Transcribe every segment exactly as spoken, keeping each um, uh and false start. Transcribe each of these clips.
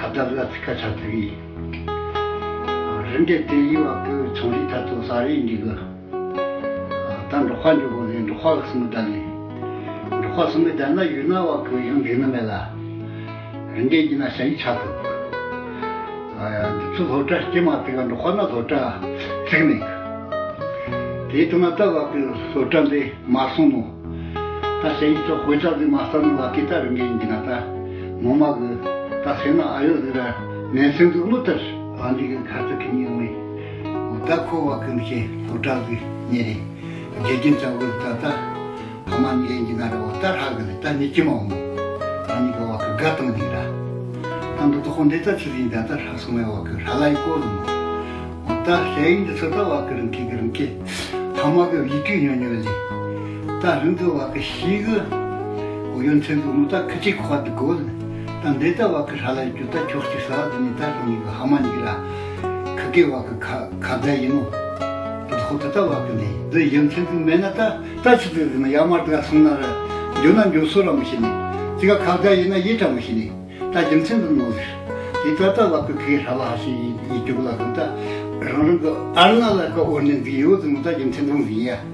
ཁ་བརྡ་ལ་ཚིག་ཁ་ཆ་ཚིག་ཡིན། རི་འདྲེ་དེ་ཡི་བ་ཀི་ཆུང་རིགས་ཐ་ཚོ་ས་རེ་འདི་གི། ད་འབྲོག་པ་འཇོག་གོ་ནས་འབྲོག་པ་གི་སུམ་མི་བསྡད་ནས། འབྲོག་པ་སུམ་མི་བསྡད་ན་ཡུལ་ན་བ་ཀི་ཡང་འགྲིག་ནི་མེད་ལ། རི་འདྲེ་ཡིན་ན་ཞ་ཡི་ཆ་ཐུབ། འདི་ཚོ་སློབ་གྲྭ་སྐྱེ་མ་ཐུབ་ག་འབྲོག་པ་ན་སློབ་གྲྭ་ཚིག་ནས། དེའི་ཐོག་ན་ད་བ་ཀི་སློབ་གྲྭ་འདི་མ་སོང་ནོ། ད་ཞ་ཡི་ཚོ་དཔེ་ཆ་ཟིག་མ་ལྟ་ནོ་བ་ཀི་ད་རི་འདྲེ་ཡིན་གྱི་ན་ད་ངོ་མ་གི་ད་སེམས་ན་ཨ་ཡོད་ཟིག་ར་ནན་སེམས་ཟིག་མུ་ལྟར་ཨ་འདི་གི་ཁ་ཚིག་གི་ཉིན་ཡོང་ངེ། ད་ཁོ་བ་ཀི་མི་ཤེས་སློབ་གྲྭ་ཟིག་ཉེ་རེད། དགེ་རྒན་ཚ་བོ་ད་ད་ཕ་མ་ཉེ་རྒན་གྱི་ན་ར་བ་ད་ཧ་གི་ལ་ད་ཉེ་ཅི་མ་འོང་། ཨ་ནི་གི་བ་ཀི་དགའ་བཏང་འདི་ར། ད་འདི་ཚོ་ཧོན་དེ་ད་ཚུལ་ཡིན་ད་ད་ཧྲ་སོང་བའི་བ་ཀི་ཧྲ་ལ་ཡི་གོ་ཟིན། ད་ཞ་ཡི་འདི་ཚོ་ད་བ་ཀི་རང་ཁྱི་གི་རང་ཁྱི། ཕ་མ་གི་ཡིད་དུ་ཉོ་ཉོ་ལི། ད་རང་གི་བ་ཀི་ཤི་གི། འོ་ཡོན་ཚན་གི་མུ་ད་ཁི་ཅིག་ཁོ་དི་གོ་ལི། ད་འདི་ད་བ་ཀི་ཧྲ་ལ་ཡི་རྒྱུ་ད་ཁྱོག་ཅིག་ས་ལ་དི་ནི་ད་རང་ཡི་གི་ཧ་མ་ཉིག་ར། ཁི་གེ་བ་ཀི་ཁ་ཁ་བརྡ་ཡིན་ནོ། དི་ཁོ་ད་ད་བ་ཀི་ནི་འདི་ཡོན་ཚན་གི་མེད་ན་ད་ད་ཆི་དི་ཟི་ན་ཡ་མར་དི་ག་སོང་ན་ར། འགྱོ་ན་འགྱོ་སོ་ར་མི་ཤེས་ནི། ཅི་ག་ཁ་བརྡ་ཡིན་ན་ཡི་ད་མི་ཤེས་ནི། ད་རྒྱུ་མཚན་དུ་མོ་ཟེར། དེ་ད་ལྟ་བ་ཀི་ཁའི་ཧྲ་ལ་ཧ་ཤི་ཡི་རྒྱུག་ལ་ཀི་ད། རང་རང་གི་ཨར་ན་ལ་ཀི་འོར་ནས་འདི་ཡོད་ཟིན་ད་རྒྱུ་མཚན་དུ་ཟིན་ཡ།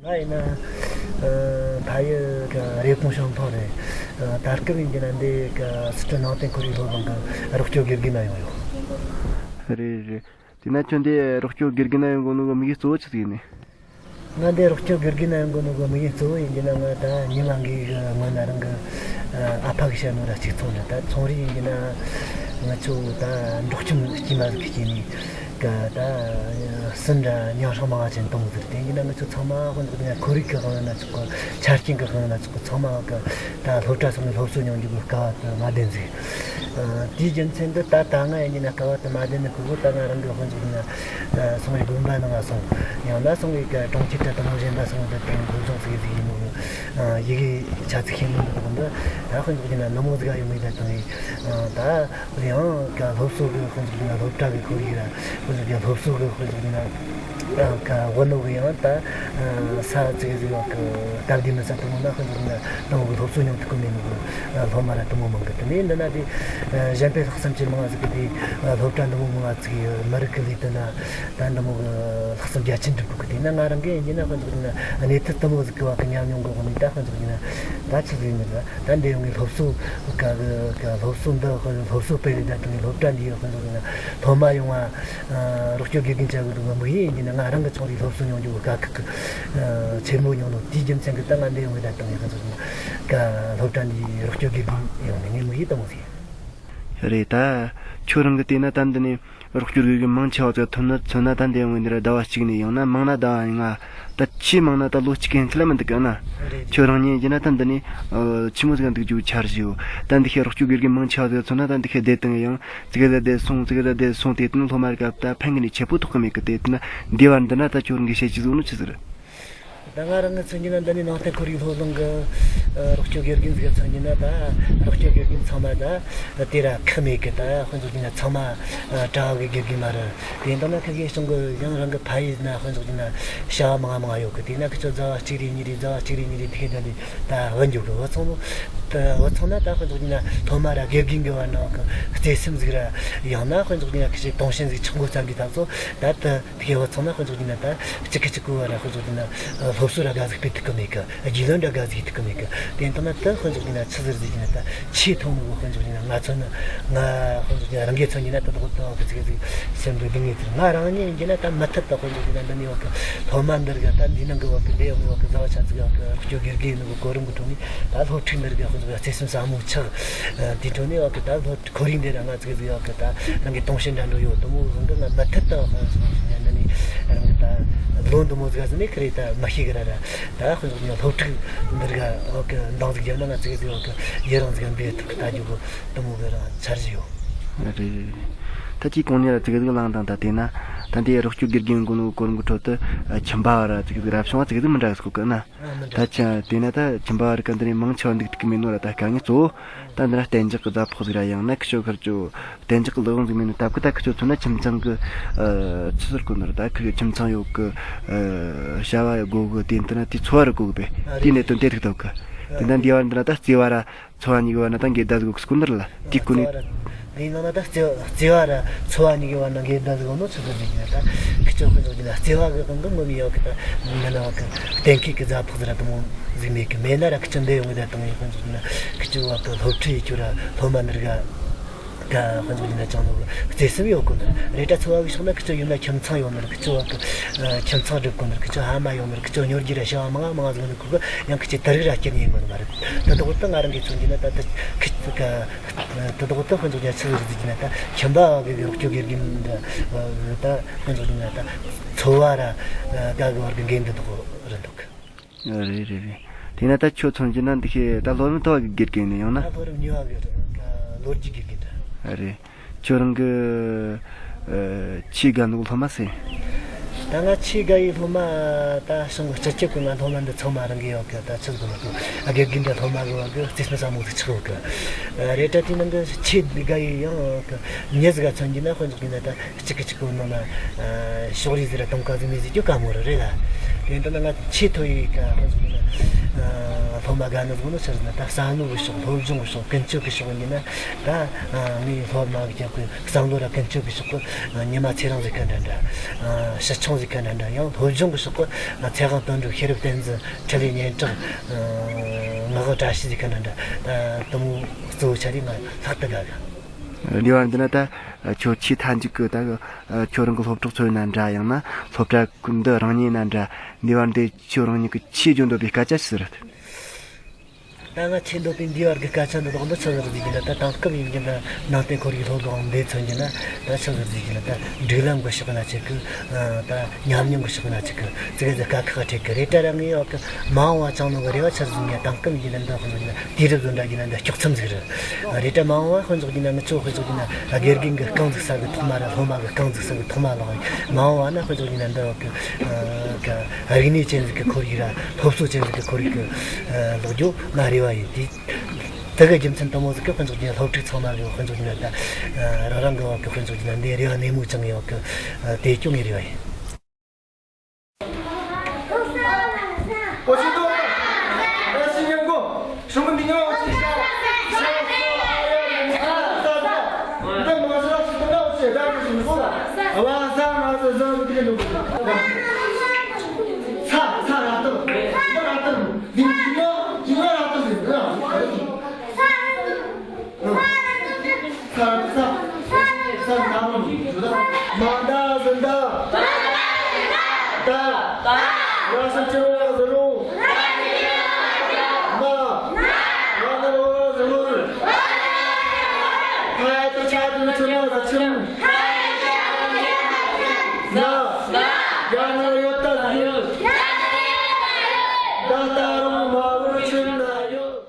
ང་ཡིན་ན། ཕ་ཡུལ་གི་རེབ་གོང་ཤང་ཐོག་རེད། ད་སྐབས་ཡིན་གྱི་ན་འདི་གི་སི་ཁྲོན་ནང་བསྟན་ཁོར་ཡུག་སློབ་གླིང་གི་རོགས་སྐྱོར་དགེ་རྒན་ན་ཡོང་ཡོད། རེད་རེད། དེ་ན་ཁྱོད་འདི་རོགས་སྐྱོར་དགེ་རྒན་ན་ཡོང་གོ་ནོ་གི་དམིགས་ཡུལ་གཙོ་བོ་ཆི་ཟིག་ཡིན་ནི། ང་འདི་རོགས་སྐྱོར་དགེ་རྒན་ན་ཡོང་གོ་ནོ་གི་དམིགས་ཡུལ་གཙོ་བོ་ཡིན་གྱི་ན། ང་ད་ཉི་མ་འགའི་གི་སྔོན་ན་རང་གི་ཨ་ཕ་གི་བཤད་ནོ་ར་གཅིག་ཚོང་ནི། ད་ཚོང་རིགས་ཡིན་གྱི་ན་ང་ཚོ་ད་འབྲོག་ཁྱིམ་དཀྱུས་མ་ཟིག་གི་དཀྱུས་ནས། གི་ད་སུན་འདྲ་ཉང་ཧྲང་མང་ཆེན་གཏོང་ཟེར། དེ་ཡིན་ན་ང་ཚོ་ཚང་མ་དཔེ་འཇོག་ན་ཁོར་ཡུག་གི་དབང་ན་ཆོག་གི། ཆ་རྐྱེན་གི་དབང་ན་ཆོག་གི། ཚང་མ་གི་ད་སློབ་གྲྭ་སོང་ནས་སློབ་གསོ་མྱོང་རྒྱུ་གི་སྐལ་བ་དེ་མ་ལྡན་ཟིག། ཨ། དེའི་རྒྱུ་མཚན་དུ་ད་ད་ང་ཡིན་ན་སྐལ་བ་དེ་མ་ལྡན་ནི་ཁོ་བོ། ད་ང་རང་གི་དཔེ་འཇོག་ན་སོང་བའི་དགོན་པ་ནང་ང་སོང་། ཡང་ན་སོང་བའི་གྲོང་ཁྱེར་དྲ་དང་གཞན་པ་སོང་བའི་དེ་སློབ་སྦྱོང་ཟིག་ཟིག་ཡིན་ནོ། ཡི་གེ་ཆ་ཚིག་ཤེས་ནོ་འདི་དག་འདི་ད་དཔེ་འཇོག་ན་ནུ་མོ་ཟིག་ཡོང་མེད་ད་དང་། ད་ཡང་ག་སློབ་གསོ་གི་དཔེ་འཇོག་ན་སློབ་གྲྭ་གི་ཁོར་ཡུག་ར། དཔེ་འཇོག་ན་སློབ་གསོ་གི་དཔེ་འཇོག་ན་ག་བུ་ནོ་གི་ཡང་ད་ས་ཚིགས་ཟིག་ཡོད་གི། སྟབས་བདེ་མི་ས་དུ་མོ་ན་དཔེ་འཇོག་ན་དང་གི་སློབ་གསོ་མྱོང་ཐུབ་གི་མེད་ནོ་གི་སློབ་མ་ར་དུ་མོ་མང་གི། དེ་ནས་འདི་ན་དེ་གཞན་པའི་ལྷག་བསམ་ཆེ་མང་ཟིག་གི་དེ་སློབ་གྲྭ་འདི་མོ་མང་ཟིག་གི་མི་རིགས་གི་ལས་དོན་ན་ད་འདི་མོ་གི་ལྷག་བསམ་རྒྱ་ཆེན་འགྲུབ་གི། དེ་ན་ང་རང་གི་ཡིན་ན་དཔེ་འཇོག་ན་གནས་ཚུལ་དུ་མོ་ཟིག་གི་བ་གི་ཉམས་མྱོང་གི་དབང་ནས་ད་དཔེ་འཇོག་ན་ད་ཆི་ཟིག་ཡིན་ན། ད་འདི་ཡོང་ངས་སློབ་གསོ་ག་གི་ག་སློབ་གསོ་འདི་དཔེ་སློབ་གསོ་སྤེལ་ལས་ད་དུང་སློབ་གྲྭ་འདི་ཡོད་དཔེ་འཇོག་ན་སློབ་མ་ཡོང་བ་རོགས་སྐྱོར་དགེ་རྒན་བྱ་དགོས་འདུག་གི། དམིགས་ཡུལ་ཡིན་ན་ང་རང་གི་ཚོང་རའི་སློབ་གསོ་མྱོང་རྒྱུ་གི་དཀའ་ཁག་གི་ཆེན་པོ་མྱོང་ནོ། དེའི་རྒྱུ་མཚན་གི་ད་ང་འདི་ཡོང་ངས་ད་དུང་ཡག་འཇོག་ན་ག་སློབ་གྲྭ་འདི་རོགས་སྐྱོར་དགེ་རྒན་ཡོང་ནས་ངས་དམིགས་ཡུལ་དུ་མོ་ཟིག། རེད། ད་ཁྱོད་རང་གི་བལྟས་ན་ད་འདི་ནས་རོགས་སྐྱོར་དགེ་རྒན་མང་ཆེ་བ་ཚོ་ཐོན་ན་མཚོན་ན་ད་འདི་ཡོང་ངས་འདི་ར་ཟླ་བ་གཅིག་ནས་ཡང་ན་མང་ན་ཟླ་བ་ལྔ། ད་ཆེས་མང་ན་ད་ལོ་གཅིག་ཡན་ཆད་ལ་མི་འདུག་ག་ན། རེད། ཁྱོད་རང་ཉིད་ཡིན་ན་ད་འདི་ནས་ཨ་ཆི་མོ་ཟིག་འདུག་རྒྱུ་འཆར་གཞི་ཡོད། ད་འདི་ཤེས་རོགས་སྐྱོར་དགེ་རྒན་མང་ཆེ་བ་ཟིག་མཚོན་ན་ད་འདི་ཤེས་བསྡད་བཏང་ཡང་ཙི་གེ་ཟིག་བསྡད་སོང་ཙི་གེ་ཟིག་བསྡད་སོང་། དེ་དུས་སློབ་མ་རིགས་ད་ཕན་གི་ནས་ཆེ་པོ་ཐོགས་གི་མེད་གི། དེ་དུས་ན་འདི་བར་འདི་ན་ད་ཁྱོད་རང་གི་བཤད་ཀྱི་བཟོ་ནོ་ཆི་ཟིག་རེད། ད་ང་རང་གི་མཚོན་གྱི་ན་འདི་ནས་ནང་བསྟན་ཁོར་ཡུག་སློབ་གླིང་གི་ཨ་རོགས་སྐྱོར་དགེ་རྒན་ཟིག་མཚོན་གྱི་ན། ད་རོགས་སྐྱོར་དགེ་རྒན་ཚང་མ་ད་དེ་ར་ཁག་མེད་གི། ད་དཔེ་འཇོག་གྱི་ན་ཚང་མ་ཨ་གྲྭ་བ་གི་དགེ་རྒན་མ་རེད། དེ་འདྲ་ན་ཁ་གིས་གསུང་གི་ཡང་རང་གི་ཕ་ཡུལ་ན་དཔེ་འཇོག་གྱི་ན་བྱ་བ་མང་ང་མང་ང་ཡོད་གི། དེ་ན་ཁི་ཆོ་ཟླ་བ་གཅིག་རེ་གཉིས་རེ་ཟླ་བ་གཅིག་རེ་གཉིས་རེ་དེ་ག་ད་ལས་ད་ལས་བུད་འགྱོ་གི། བུད་སོང་ནོ། ད་བུད་སོང་ན་ད་དཔེ་འཇོག་གྱི་ན་སློབ་མ་ར་དགེ་རྒན་གི་བར་ན་གི་བརྩེ་སེམས་ཟིག་ར་ཡང་ན་དཔེ་འཇོག་གྱི་ན་ཁི་ཆོ་དུང་ཞེན་ཟིག་ཆག་འགོ་བརྩམས་དུས་ད་ཚོ་ད་ད། དེ་གའི་བུད་སོང་ན་དཔེ་འཇོག་གྱི་ན་ད་གཅིག་གི་གཅིག་གི་བར་ར་དཔེ་འཇོག་གྱི་ན་སློབ་གསོ་ར་དགའ་ཟིག་སྤེལ་ཐུབ་གི་མེད་གི། རྒྱུས་ལོན་ར་དགའ་ཟིག་ཐུབ་གི་མེད་གི། དེ་ལྟ་ན་ད་དཔེ་འཇོག་གྱི་ན་ཆི་ཟེར་ཟེར་གྱི་ན་ད་ཆེས་ཐོག་ནས་དཔེ་འཇོག་གྱི་ན་ང་ཚོ་ནི་ང་དཔེ་འཇོག་གྱི་ན་རང་གིས་མཚོན་གྱི་ན་ད་དོག་ཏུ་བ་གི་ཚིག་གི་ཚིག་སེམས་འདུག་སྡུག་ངེས་ཚིག། ང་རང་ཉིད་ཡིན་གྱི་ན་ད་མུ་མཐུད་དུ་དཔེ་འཇོག་གྱི་ན་འདི་ནས་བ་གི་སློབ་མ་འདི་ར་གི་ད་འདི་ནང་གི་བ་གི་འདི་ཡོང་ནས་བ་གི་ཟླ་བ་ཆ་ཚིག་བ་གི་སྐྱོ་དགེ་རྒན་ནི་གི་གོ་རིམ་གི་ཁྲོད་ནས་ད་སློབ་ཕྲུག་འདི་ར་གི་དཔེ་འཇོག་གྱི་ན་བརྩེ་སེམས་ཟབ་མོ་ཆགས། དེ་ཁྲོད་ནས་བ་གི་ད་སློབ་ཁོར་ཡུག་འདི་ར་ང་ཚོ་གི་ཡོད་གི། ད་རང་གི་དུང་ཞེན་འདྲ་འགྲོ་ཡོད་དུ་མོ་རང་གི་ང་མུ་མཐུད་དུ་དཔེ་འཇོག་གྱི་ན་འདི་ནས་རང་གི་ད་ལོ་འདི་མོ་ཟིག་ཟིན་ནས་ཁི་རེ་ད་མ་ཤེས་གི་ར་ར། ད་དཔེ་འཇོག་གྱི་ན་སློབ་ཕྲུག་འདི་ར་གི་འོག་གི་འདང་ཟིག་རྒྱབ་ན་ང་ཚོ་གི་ཡོད་གི་ཡི་རང་ཟིག་འབུལ་ཐུབ་གི་ད་རྒྱུ་གི་དུ་མོ་གི་རང་འཆར་གཞི་ཡོད། རེད། ད་ཅིག་གོང་ནས་ར་ཙི་གེ་ཟིག་ལངས་དང་ད་དེ་ན་ད་འདི་རོགས་སྐྱོར་དགེ་རྒན་གོ་ནོ་གོ་རིམ་གི་ཁྲོད་དུ་ཁྱིམ་པ་བ་ར་ཙི་གེ་ཟིག་རབ་བྱུང་བ་ཙི་གེ་ཟིག་མི་འདྲ་གི་སྐོར་གི་ན། ད་ཆ་དེ་ན་ད་ཁྱིམ་པ་བར་ག་འདི་ནས་མང་ཆེ་བ་འདུག་ཐུབ་ཀྱི་མེད་ནོ་ར། ད་དཀའ་ངལ་གཙོ་བོ་ད་འདི་ན་གཏན་འཇགས་ཀྱི་ཟླ་ཕོགས་ཟིག་ར་ཡང་ན་ཁི་ཆོ་ཁར་ཆོ་གཏན་འཇགས་ཀྱི་ལག་དབང་ཟིག་མེད་ནོ། སྟབས་ཀྱིས་ད་ཁི་ཆོ་མཚོན་ན་ཁྱིམ་ཚང་གི་ཆི་ཟེར་གོ་ནོ་ར། ད་ཁི་ཁྱིམ་ཚང་ཡོད་གི། བྱ་བ་ཡོད་དགོ་གི། དེ་འདི་ན་དེ་འཚོ་བ་ར་དགོ་གི་པས། དེ་གནད་དོན་དེ་ཐུག་ཐུབ་གི། དེ་ན་འདི་བར་འདི་ན་ད་བརྩེ་བ་ར་འཚོ་བ་གཉིས་ཀྱི་བར་ན་ད་འགལ་ཟླ་ཟིག་གི་སྐོར་འདི་ར་ལ། དེ་ཀུན་ནས། དེའི་ནང་ན་ད་བརྩེ་བ་བརྩེ་བ་ར་འཚོ་བ་གཉིས་ཀྱི་བར་ན་འགལ་ཟླ་ཟིག་ཡོད་ནོ་ཆི་ཟིག་ཟེར་གྱི་ན། ད་ཁི་ཆོ་དཔེ་འཇོག་གྱི་ན་བརྩེ་བ་གི་སྒང་གི་ངོམ་ཡོད་གི། ད་འདི་ན་བ་གི་གཏན་འཁེལ་གི་ཟླ་ཕོགས་ཟིག་ར་དུ་མོ་ཟིག་མེད་གི། མེད་ན་ར་ཁི་ཆོ་འདི་ཡོང་གི་ད་དང་ཡོད། དཔེ་འཇོག་གྱི་ན་ཁི་ཆོ་བ་གི་སློབ་ཁྲིད་ཡེད་རྒྱུ་ར་སློབ་མ་འདི་ར་ག་ག་དཔེ་འཇོག་གྱི་ན་ཅང་ནོ་གི་བརྩེ་སེམས་ཡོད་གོ་ནི་རེད། ད་འཚོ་བ་གི་ཕྱོགས་ན་ཁི་ཆོ་ཡུལ་ན་ཁྱིམ་ཚང་ཡོད་ནི་ར། ཁི་ཆོ་བ་གི་ཁྱིམ་ཚང་སྒྲུབ་གོ་ནི་ར། ཁི་ཆོ་ཕ་མ་ཡོད་ནི་ར། ཁི་ཆོ་གཉོར་རྒྱུ་ར་བྱ་བ་མང་ང་མང་ང་ཟིག་ནི་ཁུ་གི་ཡང་ཁི་ཆོ་དེ་རིགས་ར་སྐྱེལ་ནི་ཡིན་གོ་ནི་མ་རེད། ད་དོག་ཏུ་ང་རང་གིས་མཚོན་གྱི་ན་ད་ད་ཁི་ཆོ་ག་ད་དོག་ཏུ་དཔེ་འཇོག་རྒྱ་ཆི་ཟིག་ཟེར་གྱི་ན། ད་ཁྱིམ་པ་བ་གི་རོགས་སྐྱོར་དགེ་རྒན་འདྲ་ད་དཔེ་འཇོག་གྱི་ན་ད་འཚོ་བ་ར་དགའ་གི་བར་གི་འགན་འདི་དོག་རེད་འདུག། རེད་རེད་རེད། དེས་ན་ད་ཁྱོད་མཚོན་གྱི་ན་འདི་ཤེས་ད་ལོ་རིམ་མཐོ་བ་གི་དགེ་རྒན་ནི་ཡང་ན། ད་ལོ་རིམ་གཉིས་པ་གི་ལོ་རྒྱུས་དགེ་རྒན་འདྲ། རེད། ཁྱོད་རང་གི་ཨ་ཆེས་དགའ་ནོ་སློབ་མ་སུ་ཡིན། ད་ང་ཆེས་དགའ་བའི་སློབ་མ་ད་བྱུང་གི་སྤྱི་ཁྱབ་ཀྱི་ང་སློབ་མ་འདི་ཚང་མ་རང་གི་ཡོད་གི། ད་ཆི་ཟིག་ལ་གི་ཨ་དགེ་རྒན་འདྲ་སློབ་མ་གི་བ་གི་བརྩེ་སེམས་ཟབ་མོ་ཟིག་ཆགས་ཡོད་གི། རེད་ད་དེ་ནང་གི་ཆེས་དགའ་བའི་ཡང་གི་མྱི་ཟིག་ག་མཚོན་གྱི་ན་དཔེ་འཇོག་གི་ན་ད། གཅིག་གི་གཅིག་གི་ནང་ན་ཨ་ཕྱོགས་རིས་ཟེར་ར་གཏོང་ཀ་ཟིག་མི་ཟིག་རྒྱུ་དཀའ་མོ་རེད་རེད་ལ། དེ་འདྲ་ན་ང་ཆེས་མཐོ་བའི་ཀ་ཧང་ཟིག་ཡིན་ན་ཨ་སློབ་མ་དགའ་ནི་ཟིག་ནི་ཆི་ཟེར་ན་ད་བསམ་བློ་གི་ཕྱོགས་སློབ་སྦྱོང་གི་ཕྱོགས་ཀུན་སྤྱོད་ཀྱི་ཕྱོགས་ཡིན་ན་ད་ཨ་ངའི་སློབ་མ་གི་རྒྱབ་ཀྱི་བསམ་བློ་ར་ཀུན་སྤྱོད་ཀྱི་ཕྱོགས་ཀྱི་ཉི་མ་ཚེ་རིང་ཟིག་ག་འདྲ་འདྲ་ཨ་ཕྱི་སྦྱོང་ཟིག་ག་འདྲ་འདྲ་ཡང་སློབ་སྦྱོང་གི་ཕྱོགས་ཀྱི་ཚེ་དབང་དོན་གྲུབ་ཤེས་རབ་བསྟན་འཛིན་འཕྲིན་ལས་སྙན་གྲགས་ཨ་ངག་དབང་བཀྲ་ཤིས་ཟིག་ག་འདྲ་འདྲ་ད་དུ་མོ་གཙོ་བོ་ཆ་རེད་ང་ལྷག་ཏུ་དགའ་གི། འདི་བར་འདི་ན་ད་ཁྱོད་ཆེས་མཐའ་མཇུག་གི་ད་ཁྱོད་རང་གི་སློབ་གྲོགས་ཚོ་ཡིན་ན་འདྲ་ཡང་ན་སློབ་གྲྭ་འདི་རང་ཉིད་ཡིན་ན་འདྲ་འདི་བར་འདི་ཁྱོད་རང་ཉིད་ཀྱི་ཆེས་བརྗོད་འདོད་པའི་སྐད་ཆ་ཞིག་རེད། ད་ང་ཆེས་འདོད་པའི་འདིའི་བར་གྱི་སྐད་ཆ་འདི་དག་འདི་ཆི་ཟིག་ཟིག་ཡིན་ན། ད་དེང་སྐབས་ཡིན་གྱི་ན་ནང་བསྟན་ཁོར་ཡུག་སློབ་སྦྱོང་འདི་མཚོན་གྱི་ན། ད་ཆི་ཟིག་ཟིག་ཡིན་ན། ད་སྒྲིག་ལམ་གྱི་ཕྱོགས་ན་ཆེ་གི་ད་ཉམས་མྱོང་གི་ཕྱོགས་ན་ཆེ་གི་ཙི་གེ་ཟིག་དཀའ་ཁག་འཕྲད་གི་རེད། ད་ར་ངའི་ཡོད་གི་མ་འོངས་པ་ཅང་ནོ་གི་རེ་བ་ཆི་ཟིག་ཡིན་ན། དེང་སྐབས་ཡིན་གྱི་ན་འདི་དཔེ་འཇོག་ན་དུས་རབས་བཟོ་འདྲ་ཡིན་ན་འདི་སྐྱོག་མཚམས་ཟིག་རེད། རེད། ད་མ་འོངས་པ་དཔེ་འཇོག་གྱི་ན་ངི་ཆོ་དཔེ་འཇོག་གྱི་ན་དགེ་རྒན་གྱི་རྐང་ཟིག་ས་གི་ཐོག་མ་ར་སློབ་མ་གི་རྐང་ཟིག་ས་གི་ཐོག་མ་ལོག་ཡིན། མ་འོངས་པ་ན་དཔེ་འཇོག་གྱི་ན་འདི་གི་རིག་གནས་ཅན་ཟིག་གི་ཁོར་ཡུག་ར་སློབ་གསོ་ཅན་ཟིག་གི་ཁོར་ཡུག་གི་ལོག་རྒྱུ་ང་རེ་བ་ཡིན། དེ་དེ་གི་རྒྱུ་མཚན་དུ་མོ་ཟིག་གི་དཔེ་འཇོག་གྱི་ན་སློབ་ཕྲུག་ཚང་མ་གི་དཔེ་འཇོག་གྱི་ན་ད་རང་རང་གི་བ་གི་དཔེ་འཇོག་གྱི་ན་འདི་རེ་བ་ནན་མོ་བཅངས་ཡོད་གི། དེ་སྐྱོང་ངེ་རེ་བ་ཡིན། ས་ས་ས་ས་ནམ་ཞུ་ད། མ་ད་ཟི་ད། ད། ད། ར་ས་ཅི་ར་ཟི་རུ། མ། མ་ན་རོ་ར་ཟི་རུ། ཧ་ཡ་ཏ་ཆ་དུ་ཆི་མ་ད་ཆིམ། ན། ན། ཡ་ན་ཡོ་ད་ཡོད། ད་ད་རུང་མ་བུར་ཆིམ་ན་ཡོད།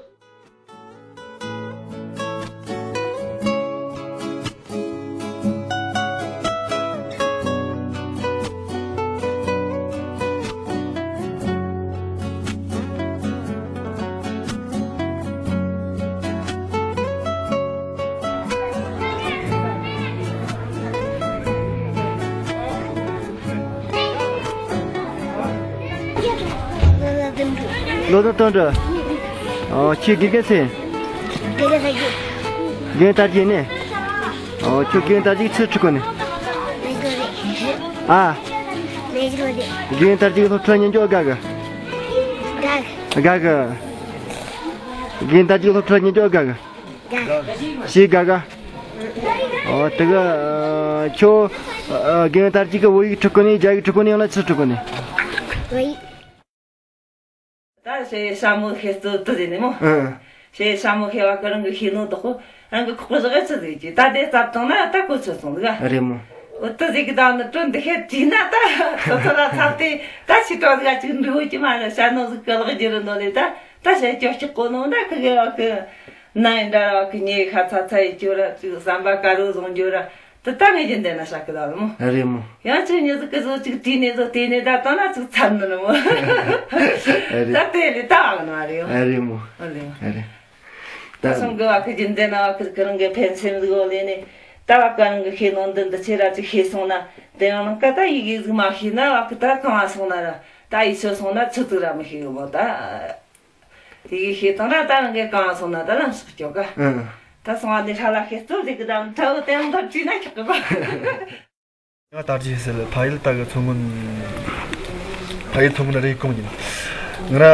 ལོ་ཟླ་སྟོན་འགྲོ། ཨོ། ཁྱེད་དགེ་རྒན་ཚེ། དགེ་རྒན་དར་རྒྱས་ནས། ཨོ། ཁྱོད་དགེ་རྒན་དར་རྒྱས་ཚེ་ཁྲིད་གོ་ནས། ཨ། དགེ་རྒན་དར་རྒྱས་སློབ་ཁྲིད་ཉན་རྒྱུ་དགའ་གི། དགའ་གི། དགེ་རྒན་དར་རྒྱས་སློབ་ཁྲིད་ཉན་རྒྱུ་དགའ་གི། ཞེས་དགའ་གི། ཨོ། དེ་གི་ཁྱོད་དགེ་རྒན་དར་རྒྱས་གི་བོད་ཡིག་ཁྲིད་གོ་ནས། རྒྱ་ཡིག་ཁྲིད་གོ་ནས། ཡང་ན་ཆི་ཁྲིད་གོ་ནས། ད་ཞེས་ཞྭ་མོ་ཤེས་སུ་དུ་ཟེར་ནས་མོ། ཨ། ཞེས་ཞྭ་མོ་ཤེས་བ་གི་རང་གི་ཤེས་ནོ་དོ་ཁོ་རང་གི་ཁོག་པ་བཞག་ཚུལ་ཟིག་གི་ད་དེ་ཙབ་བཏང་ན་ད་གོ་ཚོད་སོང་ཟིག་ག། རེད་མོ། འོ་དུ་ཟིག་གི་ད་ནི་དྲོད་འདི་ཤེད་བྲིས་ན་ད་ཁོ་ཚོ་ལ་ཚབ་སྟེ་ད་ཕྱི་དྲོ་ཟིག་ག་ཅིག་འགྲིག་གི་མ་རེད། ཞྭ་ནོ་ཟིག་གི་ལག་བསྒྱུར་ནོ་ལས་ད་ད་ཞྭ་ཅོ་ཅིག་གོ་ནོ་ད་ཁི་གེ་བ་གི་ན་ཡིན་འདྲ་བ་གི་ཉེ་ཁ་ཚ་ཚ་ཡི་ཅོ་ར་ཅིག་ཟམ་པ་དཀར་རོ་བཟུང་རྒྱུ་ར། དེ་ལྟ་ངས་རྒྱུན་ལྡན་ན་བྱ་གི་ད་ལ་མོ། ཨ་རེད་མོ། ཡང་ཅིག་མྱི་ཟིག་གི་བཟོ་ཅིག་བྲིས་ནས་བཟོ་བལྟས་ནས་ད་ལྟ་ན་ཅིག་ཚར་ནི་ནི་མོ། ཨ་རེད། ད་དེ་ལས་ད་བ་གི་ནི་མ་རེད་ཡོ། ཨ་རེད་མོ། ཨ་རེད། ཨ་རེད། ད་སོང་གི་བ་གི་རྒྱུན་ལྡན་ན་བ་གི་གི་རང་གི་ཕན་སེམས་ཟིག་གོ་ལས་ནས་ད་བ་གི་རང་གི་ཤེས་ནོ་འདི་འདི་ཆེ་ར་ཅིག་ཤེས་སོང་ན་དེ་ཡང་ནང་ཀ་ད་ཡི་གེ་ཟིག་མ་ཤེས་ན་བ་གི་ད་གང་བ་སོང་ན་ར་ད་ཡི་ཆོ་སོང་ན་ཆུ་ཚིག་ར་མི་ཤེས་གི་མོ་ད། དེ་གི་ཤེས་དང་ར་ད་རང་གི་གང་སོང་ན་ད་ལམ་སོགས་སྐྱོ་ག། ཨང་། ད་སོང་བ་ནི་ཧྲ་ལ་ཤེས་སྟོབས་ཟིག་གི་དམ་ཁྲའུ་དེ་འདོར་བྲིས་ན་ཆོག་གི་ག། ང་དར་རྒྱས་ཟེར། ཕ་ཡུལ་ད་གི་མཚོ་སྔོན། ཕ་ཡུལ་མཚོ་སྔོན་རེབ་གོང་ཡིན། ང་ར་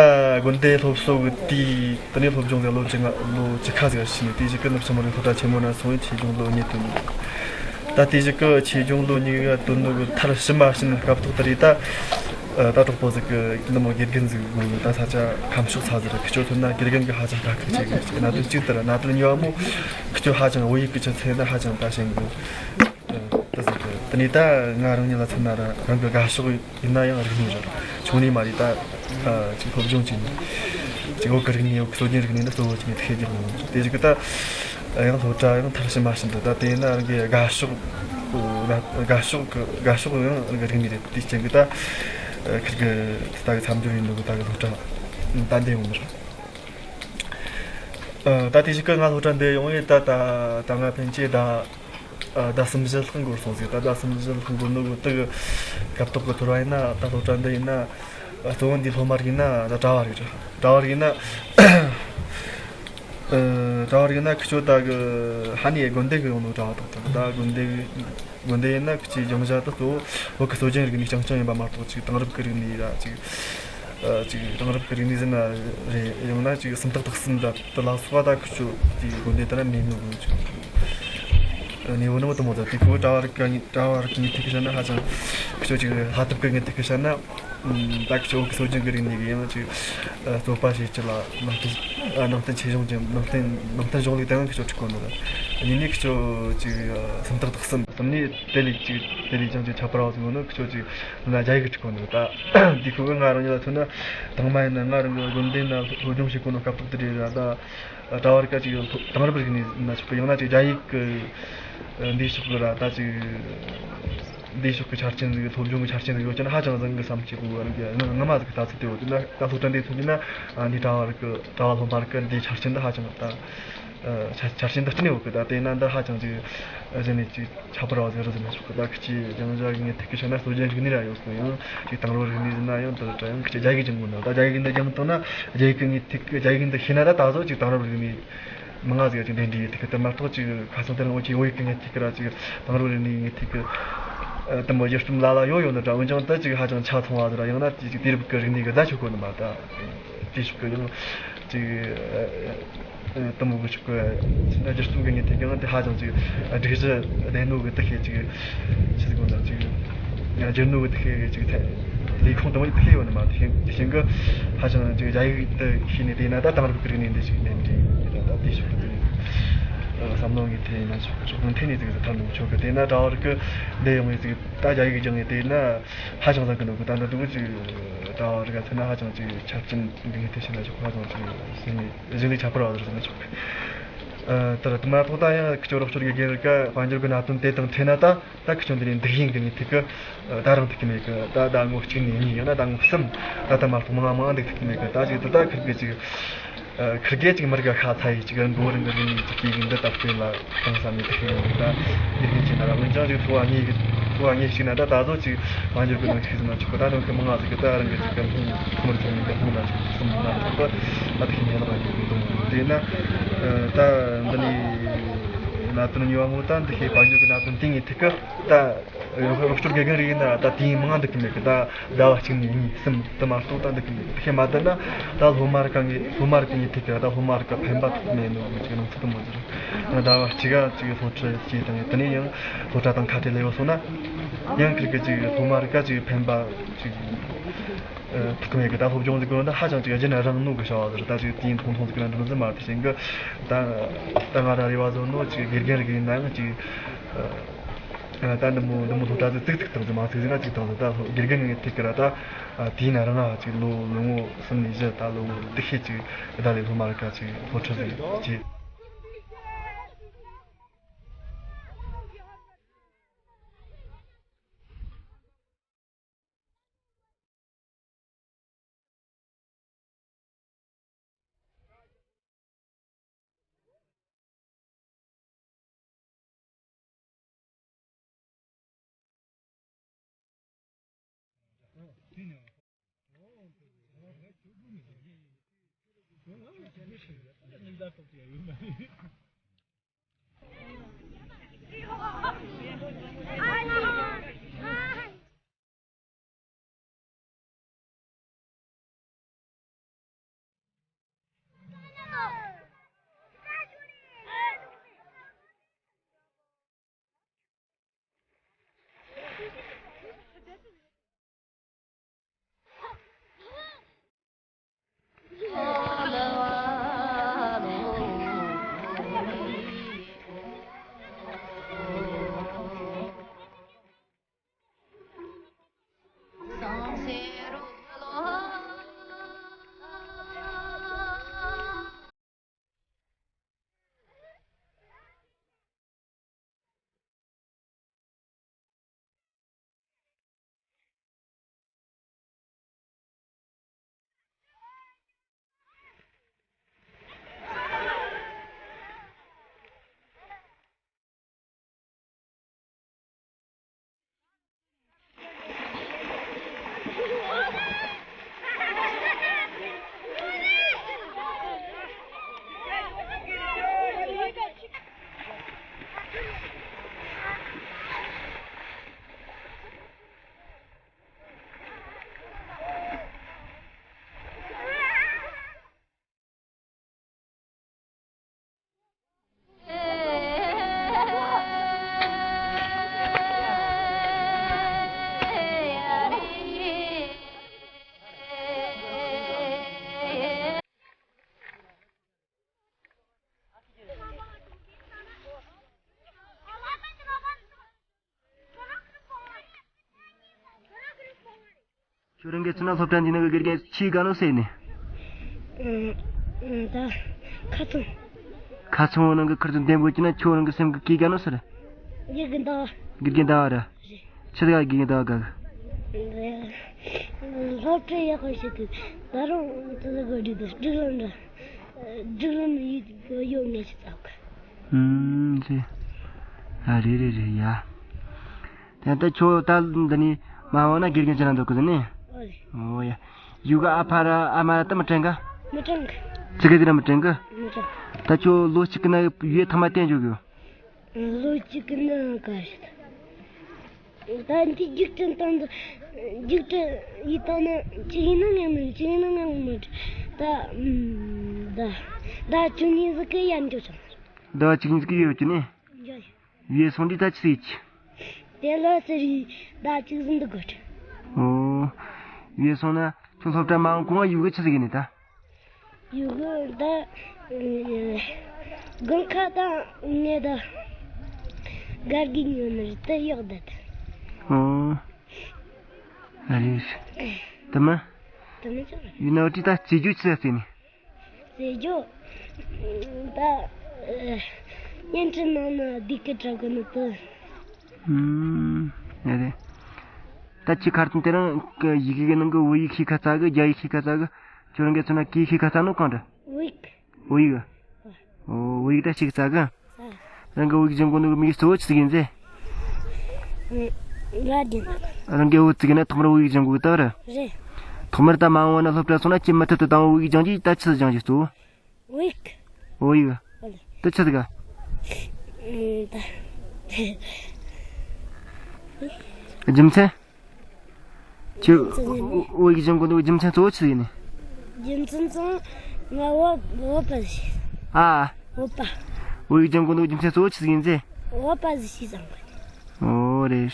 དགོན་སྡེ་སློབ་གསོ་གི་དུས་དེ་ནས་སློབ་སྦྱོང་ཟེར་ལོ་བཅུ་ལྔ་ལོ་བཅུ་ཁ་ཟིག་ཕྱིན་ནས་དེ་ཞིག་གི་ནུབ་ཆུ་མོ་རིང་སློབ་གྲྭ་ཆེན་མོ་ན་སོང་བའི་ཆེད་སྦྱོང་ལོ་གཉིས་བཏོན། ད་དེ་ཞིག་གི་ཆེད་སྦྱོང་ལོ་གཉིས་ག་བཏོན་ནོ་གི་མཐར་ཕྱིན་མ་ཕྱིན་སྐབས་ཐོག་དེ་རེད་ད། ད་གྲོགས་པོ་ཟིག་གི་འདི་མོ་དགེ་རྒན་ཟིག་ངོ་ནས་ད་ས་ཆ་ཁམས་ཕྱོགས་ཚ་ཟིག་རེད། ཁི་ཆོ་ཐོན་ན་དགེ་རྒན་གི་ཧ་ཅང་དཀའ་ཁག་ཆེ་གི་གནད་དོན་གཅིག་དེ་ར། གནད་དོན་གཉིས་པ་མོ་ཁི་ཆོ་ཧ་ཅང་བོད་ཡིག་གི་ཆུ་ཚད་ན་ཧ་ཅང་ད་ཞན་གི། ད་ཟིག་གི་དེ་ནས་ད་ང་རང་ཉིད་ལ་མཚོན་ན་ར་རང་གི་དགའ་ཕྱོགས་ཡིན་ན་ཡང་རིག་གནས་ར་ཆུང་ནས་མ་རེད་ད། ཅིག་སློབ་སྦྱོང་བྱས་ནས་ཅིག་བོད་ཀྱི་རིག་གནས་བོད་ཀྱི་སྲོལ་རྒྱུན་རིག་གནས་ལ་གཙོ་བོ་བྱས་ནས་ཐུགས་ཤེས་རྒྱག་མྱོང་། དེ་ཞིག་གི་ད་ཡང་སློབ་གྲྭ་ཡང་མཐར་ཕྱིན་མ་ཕྱིན་དུ་ད་དེ་ཡིན་ན་རང་གི་དགའ་ཕྱོགས་དགའ་ཕྱོགས་ཀྱི་དགའ་ཕྱོགས་ཡང་རང་གི་རིག་གནས་རེད། དེའི་རྐྱེན་གྱིས་ད་ཁིར་གི་ད་གི་མཚམས་སྦྱོར་ཡིན་འདུག་ད་གི་སློབ་གྲྭ་ད་འདི་ཡོང་མི་ར། ད་དེ་ཞིག་གི་ང་སློབ་གྲྭ་འདི་ཡོང་ཡོད་ད་ད་ད་ང་ཕན་ཆད་ད། ཟླ་གསུམ་བཞི་ལྷག་འགོར་སོང་ཟིག་ད་ཟླ་གསུམ་བཞི་ལྷག་འགོར་ནོ་གི་དུ་གི་སྐབས་ཐོག་གི་ཚོར་བ་ཡིན་ན། ད་སློབ་གྲྭ་འདི་ཡིན་ན་གཙོ་བོ་འདི་སློབ་མ་རིགས་ཡིན་ན་ད་གྲྭ་བ་རིགས་རེད། གྲྭ་བ་རིགས་ཡིན་ན། གྲྭ་བ་རིགས་ཡིན་ན་ཁི་ཆོ་ད་གི་ཧ་ནི་དགོན་སྡེ་གི་ཡོང་ནོ་གྲྭ་བ་དང་ད་དགོན་སྡེ་གི་དགོན་སྡེ་ཡིན་ན་ཁི་ཆོའི་སྦྱང་བྱ་ད་གཙོ་བོ་བོད་ཀྱི་སྲོལ་རྒྱུན་རིག་གནས་རྐྱང་རྐྱང་ཡིན་པ་མ་གཏོགས་ཅིག་དེང་རབས་ཀྱི་རིག་གནས་ད་ཅིག་ཅིག་དེང་རབས་ཀྱི་རིག་གནས་ཟེར་ན་རེད། ཡང་ན་ཅིག་སུམ་རྟགས་དག་གསུམ་འདྲ་དེ་ལ་སོགས་པ་ད་ཁུ་ཆོ་དེའི་དགོན་སྡེ་དེ་ན་མེད་ནོ་གི་ཅིག་གནས་བོ་ནི་མོ་དེ་མོ་ད་དེ་ཁོ་གྲྭ་བ་རིགས་གི་གྲྭ་བ་རིགས་ཀྱི་ངོས་ཐད་ཀྱི་བཤད་ན་ཧ་ཅང་ཁུ་ཆོ་ཅིག་ལྷ་ཐབས་ཀྱི་ངོས་ཐད་ཀྱི་བཤད་ན་ ད་ཁྱོད་ཀྱི་སྲོལ་རྒྱུན་གྱི་རིག་གནས་ཀྱི་ཡང་ཅིག་རྩོད་པ་བྱེད་སྤྱད་ལ་ནང་བསྟན་ནང་བསྟན་ཆོས་གཞུང་ཅན་ནང་བསྟན་ནང་བསྟན་གཞུང་ལུགས་དང་ཁྱོད་འཁྲིད་གོ་ནི་རེད། གཉིས་ནས་ཁྱོད་ཅིག་སུམ་རྟགས་དག་གསུམ། གསུམ་ནས་དེ་ལས་ཅིག་དེ་ལས་ཀྱང་ཅིག་ཁྱད་པར་བ་ཟིག་ཡོད་ནི་ཁྱོད་ཅིག་ན་རྒྱ་ཡིག་གི་འཁྲིད་གོ་ནི་རེད། ད་འདི་ཁོ་གི་ང་རང་ཉིད་ལ་མཚོན་ན་དང་མ་ཡིན་ན་ང་རང་གི་དགོན་སྡེ་ན་སློབ་སྦྱོང་བྱེད་གོ་ནི་སྐབས་ཐོག་དེ་རེད་ར། ད་གྲྭ་བ་རིགས་ཀ་ཅིག་དེང་རབས་རིག་གནས་ན་ཆོག་གི། ཡང་ན་ཅིག་རྒྱ་ཡིག་གི་འདིའི་ཕྱོགས་གི་ར། ད་ཅིག་འདིའི་ཕྱོགས་ཀྱི་ཆ་རྐྱེན་ཟིག་སློབ་སྦྱོང་གི་ཆ་རྐྱེན་ཟིག་ཡོད་ཀྱང་ཧ་ཅང་བཟང་གི་བསམ་གྱི་གོ་བ་རེད། ངོ་མ་ཟིག་གི་ལྟ་ཚུལ་དེ་ཡོད་དུས་ན་ད་སློབ་གྲྭ་འདིའི་ཐོག་ནས་ན་འདི་གྲྭ་བ་རིགས་ཀྱི་གྲྭ་བ་སློབ་མ་རིགས་ཀྱི་འདིའི་ཆ་རྐྱེན་འདི་ཧ་ཅང་ད་ཆ་ཆ་རྐྱེན་འདི་བསྟུན་ཡོད་གི། ད་དེ་ན་འདི་ཧ་ཅང་ཅིག་གཞི་ནས་ཅིག་ཁྱད་པར་བ་ཟིག་རེད་ཟེར་ན་ཆོག་གི། ད་ཁི་ཆོས་སྦྱང་བྱ་གི་ངེས་ཐིག་གི་ཆ་ན་སྲོལ་རྒྱུན་རིག་གནས་ར་ཡོད་གི། ཡང་ཅིག་དེང་རབས་རིག་གནས་ཟེར་ན་ཡང་དེ་འདྲ་ཡང་ཁི་ཆོས་རྒྱ་ཡིག་སྦྱང་གོ་ན་ད་རྒྱ་ཡིག་འདི་སྦྱང་བཏང་ན་རྒྱ་ཡིག་གི་ངེས་ཐིག་རྒྱ་ཡིག་འདི་ཤེས་ན་ད་ད་གཟོད་ཅིག་དེང་རབས་རིག་གནས་མང་ང་ཟིག་ཅིག་འདྲེན་འདྲེན་ཡོད་ཐིག་གི། དེ་མ་གཏོགས་ཅིག་ཁ་སང་དེ་རིང་འུ་ཆོས་བོད་ཡིག་གི་ངེས་ཐིག་གི་ར་ཅིག་དེང་རབས་རིག་གནས་ངེས་ཐིག་གི་དེ་མོ་སྒྱུར་རྩོམ་ལ་ལ་ཡོད་ཡོད་ནི་འདྲ། འོན་ཀྱང་ད་ཅིག་ཧ་ཅང་ཆ་ཚང་བ་ཟིག་ར། ཡང་ན་དེ་ཅིག་དུས་རབས་ཀྱི་རིག་གནས་གི་ཟླ་ཆོད་གོ་ནི་མ་ད་དེ་ཤོག་གི། ཡང་ཅིག་དེ་མོ་གི་ཆོག་གི། ཕྱིན་ན་སྒྱུར་རྩོམ་གི་ངེས་ཐིག་ཡང་དེ་ཧ་ཅང་ཅིག་སྒྲིག་གཞི་ལྡན་ནོ་གི་དེ་ཤེས་ཅིག་ཆི་ཟིག་གོ་ན་ཅིག་སྒྱུར་ནོ་གི་དེ་ཤེས་ཅིག་ལས་ཁུངས་དེ་མོ་དེ་ཤེས་ཡོད་ནི་མ། དེ་ཤེས་དེ་ཤེས་གི་ཧ་ཅང་ཅིག་རྒྱ་ཡིག་དེ་ཤེས་ནས་དེ་ན་ད་དེང་རབས་ཀྱི་རིག་གནས་འདི་ཞིག་ལེན་དུས་ད་ད་དེ་ཤོག་གི། དེ་བསམ་བློ་ངེས་ཐིག་ཡིན་ན་ཆོག་གི། ཆོག་གི་ཐེ་ནས་ཅིག་ད་ནོ་ཆོག་གི། དེ་ན་གྲྭ་བ་རིགས་གི་འདི་ཡོང་ངེས་ཅིག་ད་རྒྱ་ཡིག་སྦྱང་ངེས་དེ་ན་ཧ་ཅང་བཟང་གི་འདུག་གི། ད་འདི་འདུག་ཅིག་གྲྭ་བ་རིགས་ག་ཚོད་ན་ཧ་ཅང་ཅིག་ཆ་རྐྱེན་འདི་ངེས་ཐིག་ཤེས་ན་ཆོག་གི། ཧ་ཅང་ཅིག་ཟིན་ནས། གཞི་ནས་ཁྱད་པར་བ་ཟེར་ན་ཆོག་གི། ཨ། དེར་དུ་མ་གཏོགས་ད་ཡང་ཁྱོད་རོགས་སྐྱོར་དགེ་རྒན་རིགས་ཀ་དཔལ་འབྱོར་གྱི་གནད་དོན་དེ་དང་འཕྲད་ན་ད་ད་ཁྱོད་འདི་ནས་འདུག་ཡིན་གི་ངེས་ཐིག་གི། ད་རང་ཐུག་གི་མེད་གི། ད་ཟླ་ངོ་གཅིག་ནས་གཉིས་ཡང་ན་ཟླ་ངོ་གསུམ་ད་ད་མ་གཏོགས་མང་མང་འདུག་ཐུག་གི་མེད་གི། ད་ཅིག་ད་ད་ཁིར་གི་ཅིག་ཨ། ཁིར་གི་ཅིག་མི་རིགས་ཁ་ཚ་ཡི་ཅིག་འགྲོ་རིང་གི་རིང་ནས་ཅིག་གི་ཡིན་འདི་ད་སྤེལ་ལ་གཏོང་བསམ་ནས་དུག་ཡོང་གི། ད་དགེ་རྒན་ཅིག་ན་ར་འོན་ཀྱང་ཅིག་འཚོ་བ་ངེས་གི། འཚོ་བ་ངེས་ཤིག་ན་ད་ད་གཟོད་ཅིག་དཔལ་འབྱོར་གི་ནང་ཅིག་ཟིན་ན་ཆོག་གི། ད་ནང་གི་མང་ང་ཟིག་གི་ད་རང་གི་ཅིག་གི་ཐུང་ཐུང་རུ་ཐོན་ནས་གི་ཐུང་ན་ཅིག་གསུམ་ན་ཆོག་གི། ད་དུག་ཤེས་ཉེ་ལག་ཡིན་གི་འདུག་དེས་ན་ད་འདི་ནས་གནད་དོན་གཉིས་པ་མོ་ད་འདི་ཤེས་དཔལ་འབྱོར་གི་གནད་དོན་དེ་ངེས་ཐིག་གི། ད་རོགས་སྐྱོར་དགེ་རྒན་རིགས་ཡིན་ན་ད་དུས་ཡུན་མང་འདུག་གི་མེད་གི། ད་ཟླ་བ་གཅིག་ནས་གཉིས་གསུམ་དུ་མ་གཏོགས་ད་འདུག་གི་མེད་གི། དེ་ཤེས་མ་ད་ན་ད་སློབ་མ་རིགས་ཀ་ངེས། སློབ་མ་རིགས་ཀྱི་ངེས་ཐིག་གི་ད་སློབ་མ་རིགས་ཀ་ཕན་པ་ཐོགས་མེད་ནོ་ཅིག་སྣང་ཚུལ་དུ་མ་ཟེར། ཡང་ཟླ་བ་གཅིག་ག་ཅིག་སློབ་ཁྲིད་བྱས་དང་དེ་ནས་ཡང་སློབ་གྲྭ་དང་ཁ་བྲལ་ལས་ཡོད་སོང་ན་ཡང་ཁིར་གི་ཅིག་སློབ་མ་རིགས་ཀ་ཅིག་ཕན་པ་ཅིག་ཐོགས་མེད་གི། ད་སློབ་སྦྱོང་ཟིག་གི་ད་ཧ་ཅང་ཅིག་རྒྱུན་རིང་ནོ་གི་བྱ་བ་ཟེར། ད་ཅིག་དུས་ཐུང་ཐུང་ཟིག་གི་འགྲོ་ཟིན་མ་དེ་བཞིན་གི་ད་ད་ང་རང་རེ་བ་བཟོ་ནོ་ཅིག་དགེ་རྒན་རིགས་ཡིན་ན་ཡང་ཅིག་ད་འདི་མོ་འདི་མོ་སློབ་གྲྭ་ཟིག་ཙིག་ཙིག་བཏང་ཟིག་མ་ཙིག་ཟིག་ན་ཙིག་བཏང་ཟིག། ད་སློབ་དགེ་རྒན་ངེས་ཐིག་གི་ར་ད་དུས་ན་རང་ང་ཅིག་ལོ་ལོ་ངོ་གསུམ་ནས་བཞི་ད་ལོ་ངོ་དུག་ཤེས་ཅིག་ད་ལས་སློབ་མ་རིགས་ཀ་ཅིག་སློབ་ཁྲིད་ཟིག་བྱས། ཁྱོད་རང་གི་ཚུལ་ན་སློབ་གྲྭ་འདི་ནང་གི་དགེ་རྒན་ཆེས་དགའ་ནོ་སུ་ཡིན་ནི། ཨ། ཨ། ད་ཁ་ཚང་། ཁ་ཚང་ནང་གི་ཁུར་ཚོ་འདེམས་དགོས་ཀྱི་ན་ཁྱོད་རང་གི་སེམས་ཀྱི་གི་དགའ་ནོ་སུ་རེད། དགེ་རྒན་ཟླ་བ། དགེ་རྒན་ཟླ་བ་རེད། རེད། ཆི་ཟིག་ག་དགེ་རྒན་ཟླ་བ་དགའ་གི། སློབ་གྲྭ་ཡག་པོ་ཞིག་གི་ད་རུང་དེ་ལ་དགོས་འདུག་སྒྲིག་ལམ་འདྲ། སྒྲིག་ལམ་ཡོད་ཡོད་ངེས་ཤིག་ཙམ་གི། ཨུམ། ཟེ། ཨ། རེད་རེད་རེད་ཡ། དེ་ལྟ་ཁྱོད་ད་འདི་ནས་མ་འོངས་ན་དགེ་རྒན་ཅི་ན་འདོད་གི་ཟེར་ནི། ཨོ་ཡ། ཡུ་ག་ཨ་ཕ་ར་ཨ་མ་ར་ད་མི་དྲན་ག། མི་དྲན་གི། ཅི་གི་དེ་ར་མི་དྲན་གི། མི་དྲན། ད་ཁྱོད་ལོ་གཅིག་གི་ན་ཡུལ་ཐ་མ་བསྟན་འཇོག་གི། ལོ་གཅིག་གི་ན་ག་རེད། ད་འདི་རྒྱུགས་སྤྲོད་བཏང་། འདི་རྒྱུགས་སྤྲོད་ཡིན་བཏང་ན་ཅི་ཡིན་ན་ངས་མི་ཅི་ཡིན་ན་ངས་མི་ད་ད་ད་བཅུ་གཉིས་ཟིག་གི་ཡར་འགྲོ་སོང་། ཟླ་བ་བཅུ་གཉིས་ཀྱི་ཡོད་ཀྱི་ནི། འགྲོ་ཡོད། ཡེ་སོང་འདི་ད་ཆི་ཟིག་ཡིད་ཀྱི། དེ་ལ་ཟེར་ཡི་ཟླ་གཅིག་ཟིན་འདུག་གོ། ཨོ། ཡེ་སོང་ན་ཁྱོད་སློབ་གྲྭ་མ་འོང་གོང་ཡུལ་གི་ཆི་ཟིག་ཡིན་ནི་ད། ཡུལ་གི་ད་དགུན་ཁ་དང་ངས་ད་དགའ་གི་ཉོ་ནི་རེད་ད་ཡག་ད་ད། ཨོ། ཨ་རེད། དེ་མ། དེ་མ་ཅོ། ཡུལ་ན་འོ་དྲི་ད་རྩེ་རྒྱུ་ཆི་ཟིག་རྩེ་ནི། རྩེ་རྒྱུ། ད། བརྙན་འཕྲིན་ནང་ན་སྡིག་གི་དྲག་གི་ནི་དུ། ཨུམ། ཡ་རེད། ད་ཁྱི་ཁར་ཏུ་དེ་རང་གི་ཡི་གེ་གི་ནང་གི་བོད་ཡིག་ཤེས་ཁ་ཚ་གི། རྒྱ་ཡིག་ཤེས་ཁ་ཚ་གི། ཁྱོད་རང་གི་ཚོ་ན་གི་ཤེས་ཁ་ཚ་ནོ་གང་འདྲ། བོད་ཡིག་བོད་ཡིག་ཨོ། བོད་ཡིག་ད་ཤེས་ཁ་ཚ་གི། རང་གི་བོད་ཡིག་སྦྱང་གོ་ནོ་གི་དམིགས་གཙོ་བོ་ཆི་ཟིག་ཡིན་ཟེ། ང་རྒྱུན། རང་གི་བོད་ཚིག་ན་ཐོག་མར་བོད་ཡིག་སྦྱང་དགོས་གི་ད་ར། རེད། ཐོག་མར་ད་མ་འོངས་ན་སློབ་གྲྭ་སོང་ན་ཁྱེད་མུ་མཐུད་དུ་དང་བོད་ཡིག་སྦྱང་རྒྱུ་ད་ཆི་ཟིག་སྦྱང་རྒྱུ་གཙོ་བོ། བོད་ཡིག་བོད་ཡིག་ཨོ་ལེ། དེ་ཆི་ཟིག་ག། ཨུམ། ད། རྒྱུ་མཚན། ཁྱོད་རྒྱུ་མཚན་ནི། བོད་ཡིག་སྦྱང་དགོས་འདུག་རྒྱུ་མཚན་གཙོ་བོ་ཆི་ཟིག་ཡིན་ནི། རྒྱུ་མཚན་ཙང་ང་བོད་བོད་པ་ཟིག་ཨ། བོད་པ། བོད་ཡིག་སྦྱང་དགོས་འདུག་རྒྱུ་མཚན་གཙོ་བོ་ཆི་ཟིག་ཡིན་ཟེ། བོད་པ་ཟིག་ཤེས་ཙང་གི། ཨོ་རེད།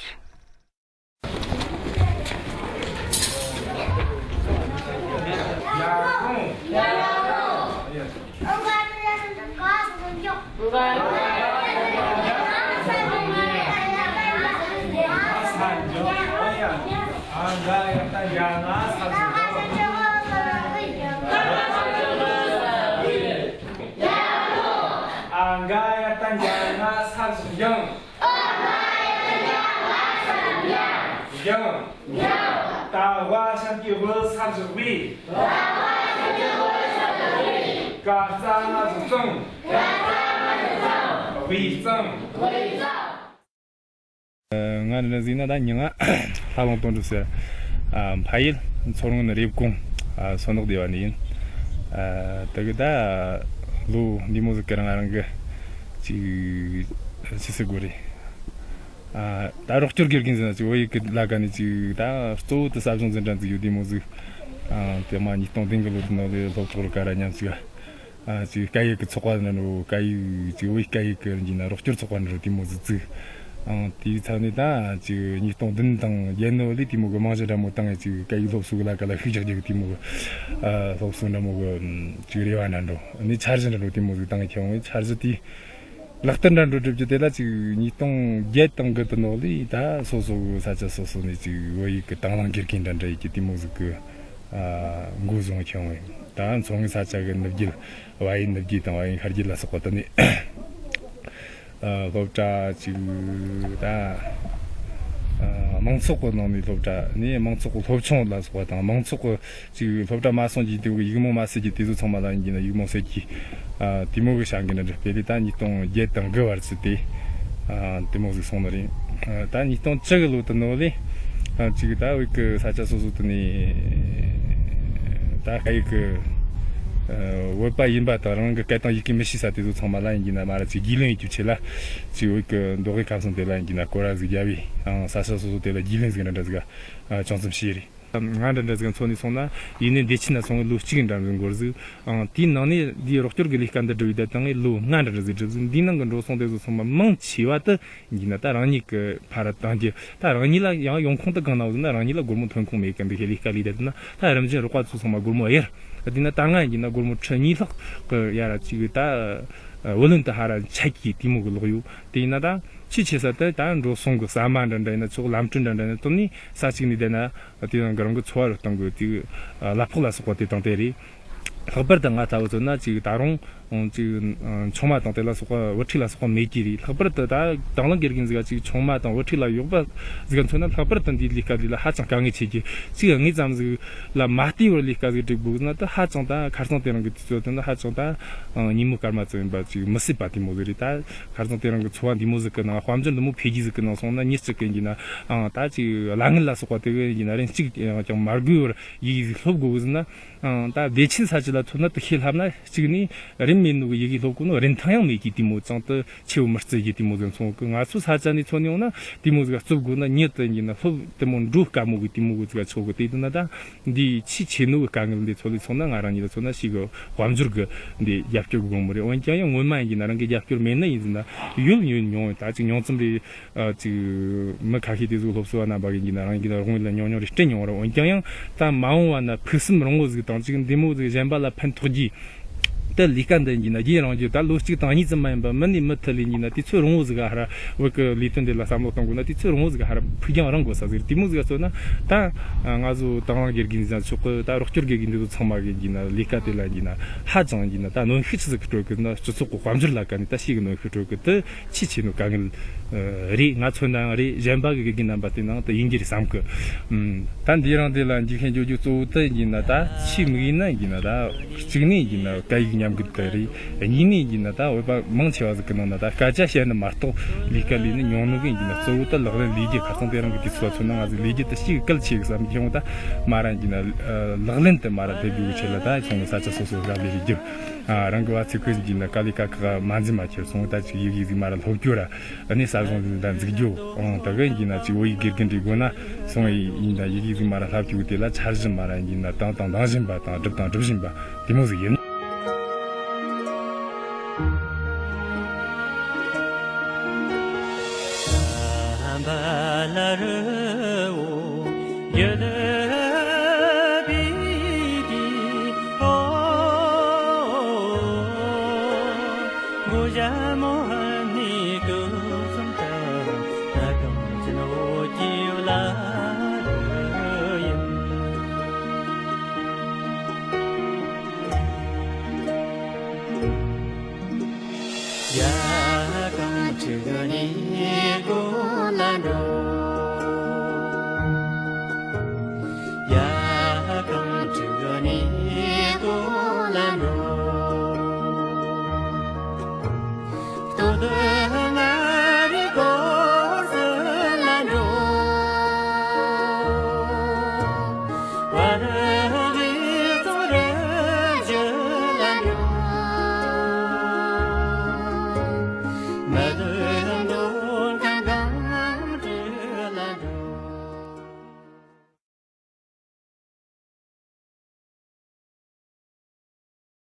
ཨ་འགའ་ཡ་ད་འགྱ་ང་ས་ཞིག་ཡང་། ཡང་། ད་བ་ཤམ་གྱི་བུ་ས་ཞིག་བི། ཀ་རྩ་ང་ཞིག་གཙང་། བི་གཙང་། ང་འདི་ན་གཟིགས་ན་ད་མྱིང་ང་ལྷ་ལུང་དོན་གྲུབ་ཟེར། ཨ། ཕ་ཡུལ་མཚོ་སྔོན་རེབ་གོང་། ཨ། སོ་ནག་སྡེ་བ་ནས་ཡིན། ཨ། དེ་གི་ད་ལོ་འདི་མོ་ཟིག་གི་རིང་ང་རང་གི་ཅིག་ཅི་ཟེར་དགོས་རེད། ཨ། ད་རོགས་སྐྱོར་དགེ་རྒན་ཟེར་ན་ཅིག་བོད་ཡིག་གི་ལ་ཀ་ནས་ཅིག་ད་གཙོ་བོ་དེ་ཟབ་སྦྱོང་འཛིན་གྲྭ་འཛུགས་ཡོད་དེ་མོ་ཟིག་ཨ། དེ་མ་ཉིས་སྟོང་བདུན་གི་ལོ་དེ་ནང་ལས་སློབ་གྲོགས་རུ་ཀ་ར་མཉམ་ཅིག་ཨ། ཅིག་སྐད་ཡིག་གི་ཚོགས་པ་ནང་རུ་སྐད་ཡིག་ཅིག་བོད་སྐད་ཡིག་གི་ཡིན་ན་རོགས་སྐྱོར་ཚོགས་པ་ནང་རུ་དེ་མོ་ཟིག་བཙུགས། ཨང་། དེའི་ཚབ་ནས་ད་ཅིག་ཉིས་སྟོང་བདུན་དང་བརྒྱད་ནོ་ལས་དེ་མོ་གི་རྨང་གཞི་འདྲ་མོ་བཏང་ཡ། ཅིག་སྐད་ཡིག་སློབ་གསོ་གི་ལ་ཀ་ལ་ཤུགས་རྒྱག་རྒྱུ་གི་དེ་མོ་གི་ཨ། སློབ་གསོ་འདྲ་མོ་གི་ཅིག་རེ་བ་འདྲ་འགྲོ་ནས་འཆར་གཞི་འདྲ་འགྲོ་དེ་མོ་ཟིག་བཏང་ཡ་ཁྱེད་འོང་། འཆར་གཞི་དེ་ལག་བསྟར་འདྲ་འགྲོ་སྒྲུབ་རྒྱུ་དེ་ལ་ཅིག་ཉིས་སྟོང་བརྒྱད་དང་དགུ་དེ་ནོ་ལས་ད་སོ་སོ་གི་ས་ཆ་སོ་སོ་ནས་ཅིག་བོད་ཡིག་གི་དང་བླངས་དགེ་རྒན་འདྲ་འདྲ་ཡིན་གྱི་དེ་མོ་ཟིག་གི་ཨ། འགོ་བཟུང་ཁྱེད་འོང་། ད་མཚོ་སྔོན་ས་ཆ་གི་ནུབ་རྒྱུད། བལ་ཡུལ་ནུབ་རྒྱུད་དང་བལ་ཡུལ་ཤར་རྒྱུད་ལ་སོགས་པ་དེ་ནས་ཨ། སློབ་གྲྭ་ཅིག་ད་ཨ། མང་ཚོགས་ཀྱི་ནང་ནས་སློབ་གྲྭ་ནས་མང་ཚོགས་ཀྱི་སློབ་ཆུང་ལ་སོགས་པ་དང་། མང་ཚོགས་ཀྱི་ཅིག་སློབ་གྲྭ་མ་སོང་རྒྱུ་དེ་ཡིག་རྨོངས་མ་སེལ་རྒྱུ་དེ་ཚོ་ཚང་མ་ལ་ཡིན་གྱི་ན་ཡིག་རྨོངས་སེལ་རྒྱུ་ཨ། དེ་མོ་གི་བྱ་འགུལ་འདྲ་འདྲ་སྤེལ་ལས་ད་ཉིས་སྟོང་བརྒྱད་དང་དགུ་བར་ཚུད་དེ་ཨ། དེ་མོ་ཟིག་སོང་ནི་རེད། ཨ། ད་ཉིས་སྟོང་བཅུ་གི་ལོ་དེ་ནོ་ལས་ཨ། ཅིག་ད་བོད་ཀྱི་ས་ཆ་སོ་སོ་དེ་ནས་ད་སྐད་ཡིག་གི་ཨ། བོད་པ་ཡིན་པ་དང་རང་གི་སྐད་དང་ཡི་གེ་མི་ཤེས་ས་དེ་ཚོ་ཚང་མ་ལ་ཡིན་གྱི་ན་མ་ར་ཅིག་རྒྱུས་ལོན་ཡེད་རྒྱུའི་ཆེད་ལ་ཅིག་བོད་ཀྱི་མདོ་དབུས་ཁམས་གསུམ་དེ་ལ་ཡིན་གྱི་ན་སྐོར་ར་ཟིག་རྒྱབ་བས། ཨང་། ས་ཆ་སོ་སོ་དེ་ལ་རྒྱུས་ལོན་ཟིག་འདྲ་འདྲ་ཟིག་ཨ། ཅུང་ཙམ་བྱས་རེད། ང་འདྲ་འདྲ་ཟིག་མཚོན་ནས་སོང་ན་ཡིན་ནའི་འདི་ཕྱི་ན་སོང་བའི་ལོ་གཅིག་འདྲ་ཟིག་འགོར་ཟིག་ཨང་། དེའི་ནང་ནས་འདིའི་རོགས་སྐྱོར་གྱི་ལས་ཀ་འདི་སྒྲུབ་ཡི་ད་དང་ངས་ལོ་ལྔ་འདྲ་འདྲ་ཟིག་སྒྲུབ་ཟིག་འདིའི་ནང་གི་འགྲོ་སོང་དེ་ཚོ་ཚང་མ་མང་ཆེ་བ་དེ་ཡིན་ན་ད་རང་ཉིད་ཀྱི་ཕར་བཏང་རྒྱུ། ད་རང་ཉིད་ལ་ཡང་ཡོང་ཁུངས་དེ་གང་ན་ཡོད་ཟེར་ན་རང་ཉིད་ལ་སྒོར་མོ་ཐོན་ཁུངས་མེད་གི། འདི་ཁའི་ལས་ཀ་ལས་ད་དེ་ན་ད་རིམ་བཞིན་རོགས་པ་ཚོ་ཚང་མ་སྒོར་མོ་གཡར། དེ་ན་ད་ང་ཡིན་ན་སྒོར་མོ་ཁྲི་གཉིས་ལྷག་གི་ཡར་ཅིག་ད། བུ་ལོན་དུ་ཧ་ར་ཆད་ཀྱི་དེ་མོ་གི་ལོག་ཡོད། དེ་ཡིན་ན་ད་ཆེས་ཆེ་ས་དེ་ད་འགྲོ་སོང་གི་ཟ་མ་འདྲ་འདྲ་ཡིན་ན་ཆོག་ལམ་གྲུ་འདྲ་འདྲ་ཡིན་ན་དོན་ནི་ས་གཅིག་ནས་བསྡད་ན་དེ་རང་གི་རང་གི་འཚོ་བ་རོལ་སྟངས་གི་དེ་གླ་ཕོགས་ལ་སོགས་པ་དེ་དང་དེ་རེད། ལྷག་པར་དུ་ང་ལྟ་བུ་ཚོ་ན་ཅིག་ད་རུང་ཅིག་ཆུང་མ་དང་དེ་ལ་སོགས་པ་བུ་ཕྲུག་ལ་སོགས་པ་མེད་ཀྱི་རེད། ལྷག་པར་དུ་ད་དང་བླངས་དགེ་རྒན་ཟིག་ག་ཅིག་ཆུང་མ་དང་བུ་ཕྲུག་ལ་གཡོག་པ་ཟིག་ག་མཚོན་ན་ལྷག་པར་དུ་འདིའི་ལས་ཀ་འདི་ལ་ཧ་ཅང་དཀའ་ངལ་ཆེ་གི། ཅིག་དངོས་ཙམ་ཟིག་ལ་མ་བལྟས་བར་ལས་ཀ་ཟིག་སྒྲིག་དགོས་ན་ད་ཧ་ཅང་ད་ཁ་སང་དེ་རིང་གི་དུས་ཚོད་དེ་ན་ཧ་ཅང་ད་ཉིན་མོ་སྐར་མ་ཙམ་ཡིན་པ་ཅིག་མི་སྲིད་པ་དེ་མོ་ཟིག་རེད། ད་ཁ་སང་དེ་རིང་གི་འཚོ་བ་འདི་མོ་ཟིག་གི་ནང་དཔལ་འབྱོར་འདི་མོ་འཕེལ་རྒྱས་ཟིག་གི་ནང་སོང་ན་མྱི་གཅིག་གི་ཡིན་ན་ཨང་ད་ཅིག་གླ་དངུལ་ལ་སོགས་པ་དེ་གི་ཡིན་ན་རིན་གཅིག་ཀྱང་མ་དགོས་པར་ཡི་གེ་སློབ་དགོས་གི་ཟེར་ན། ཨང་ད་བདེ་ཆེན་ས་ཆ་ལ་མཚོན་ན་དུ་ཤེས་ལྷབ་ན་གཅིག་ནི་རིན་མེད་ནོ་གི་ཡི་གེ་སློབ་གོ་ནོ་རིན་ཐང་ཡང་མེད་ཀི་དེ་མོ་ཅང་དུ་ཆེ་བོ་མི་རྩི་གི་དེ་མོ་ཟིག་མཚོན་གི། ང་ཚོ་ས་ཆ་ནས་མཚོན་ཡོང་ན་དེ་མོ་ཟིག་རྩུབ་དགོས་ན་ཉིད་དུ་ཡིན་ན་སློབ་དེ་མོ་འགྲོ་དཀའ་མོ་གི་དེ་མོ་གི་ཟིག་ཆོག་གི། དེ་དུ་ན་ད་འདི་ཆེས་ཆེ་ནོ་གི་དཀའ་ངལ་འདི་ཚོ་ལས་མཚོན་ན་ང་རང་ཉིད་ལ་མཚོན་ན་ཞིག་གི་དཔལ་འབྱོར་གི་འདི་རྒྱབ་སྐྱོར་གི་དགོངས་མོ་རེད། འོན་ཀྱང་ཡང་སྔོན་མ་ཡིན་གྱི་ན་རང་གི་རྒྱབ་སྐྱོར་མེད་ན་ཡིན་ཟིན་ན་ཡོད་ཡོད་མྱོང་ད་ཅིག་མྱོང་ཙམ་རེད། ཨ་ཅིག་མི་ཁ་ཤས་དེ་ཚོ་སློབ་གསོ་བ་རྣམ་པ་གི་ཡིན་ན་རང་གི་ན་རོགས་ལ་ཉོ་ཉོ་རེ་སྤྲད་མྱོང་ར། འོན་ཀྱང་ཡང་ད་མ་འོངས་བ་ན་ཕུགས་བསམ་རིང་བོ་ཟིག་དང་ཅིག་འདི་མོ་ཟིག་གཞན་པ་ལ་ཕན་ཐོགས་རྒྱུ་དེ་ལས་ཀ་འདི་ཡིན་ན་རྒྱུ་རང་རྒྱུ་ད་ལོ་གཅིག་དང་གཉིས་ཙམ་མ་ཡིན་པ་མི་ནི་མི་ཐུ་ལས་ཡིན་ན་དུས་ཚོད་རིང་བོ་ཟིག་ག་ཧ་ར་བོད་ཀྱི་ལས་དོན་འདི་ལ་བསམ་བློ་གཏོང་དགོས་ན་དུས་ཚོད་རིང་བོ་ཟིག་ག་ཧ་ར་ཕུགས་རྒྱང་རིང་དགོས་ས་ཟིག་རེད། དེ་མོ་ཟིག་ག་མཚོན་ན་ད་ང་ཚོ་དང་བླངས་དགེ་རྒན་ཟིག་ཆོག་གི་ད་རོགས་སྐྱོར་དགེ་རྒན་འདི་ཚོ་ཚང་མ་གི་ཡིན་ན་ལས་ཀ་དེ་ལ་ཡིན་ན་ཧ་ཅང་ཡིན་ན་ད་གནོན་ཤུགས་ཆི་ཟིག་གི་སྤྲོད་གི་ན་སྤྱི་ཚོགས་གི་དཔལ་འབྱོར་ལ་ག་ནས་ད་ཤེས་གི་གནོན་ཤུགས་སྤྲོད་གི་དུ། ཆེས་ཆེ་ནོ་དཀའ་ངལ་རེད། ང་མཚོན་ན་ཡང་རེད། གཞན་པ་གི་དགེ་རྒན་རྣམ་པ་དེ་ནང་དུ་ཡིན་གྱི་རེད་བསམ་གི། ད་འདི་རང་དེ་ལ་འཇིགས་ཤིང་འགྱོ་རྒྱུ་གཙོ་བོ་དེ་ཡིན་ན་ད་ཆེས་དམིགས་ཡིན་ན་ཡིན་ན་ད་གཅིག་ནས་ཡིན་ན་སྐད་ཡིག་ཉམས་རྒུད་དེ་རེད། གཉིས་ནས་ཡིན་ན་ད་བོད་པ་མང་ཆེ་བ་ཟིག་གི་ནང་ན་ད་སྐད་ཆ་བཤད་ནི་མ་གཏོགས་ལས་ཀ་ལས་ནི་ཉུང་ནོ་གི་ཡིན་ན་གཙོ་བོ་ད་ལག་ལེན་ལས་རྒྱུ། ཁ་སང་དེ་རིང་གི་དུས་ཚོད་མཚོན་ན་ང་ཚོ་ལས་རྒྱུ་དེ་ཤིག་གལ་ཆེ་གི་བསམ་གྱི་ཡོང་ད་མ་ར་ཡིན་ན་ལག་ལེན་དེ་མ་ར་འདེབས་རྒྱུ་ཆེད་ལ་ད་ཁྱོང་ས་ཆ་སོ་སོ་ར་ལས་རྒྱུ། ཨ། རང་གི་བ་ཚིག་ཁུལ་ཡིན་ན་དཀའ་ལས་ཀ་ཁག་མ་འཛིན་མ་ཁྱེར་སོང་ད་ཅིག་ཡི་གེ་ཟིག་མ་ར་སློབ་རྒྱུ་ར། ཨ་ནི་ས་ཟོང་ཟིག་ད་འཛུགས་རྒྱུ། ཨང་ད་གི་ཡིན་ན་ཅིག་བོད་ཡིག་དགེ་རྒན་འདྲི་དགོས་ན་སོང་ཡི་ཡིན་ད་ཡི་གེ་ཟིག་མ་ར་ལྷབ་རྒྱུ་དེ་ལ་འཆར་གཞི་མ་ར་ཡིན་ན་དང་དང་དང་བཞིན་པ་དང་སྒྲུབ་དང་སྒྲུབ་བཞིན་པ་དེ་མོ་ཟིག་ཡིན།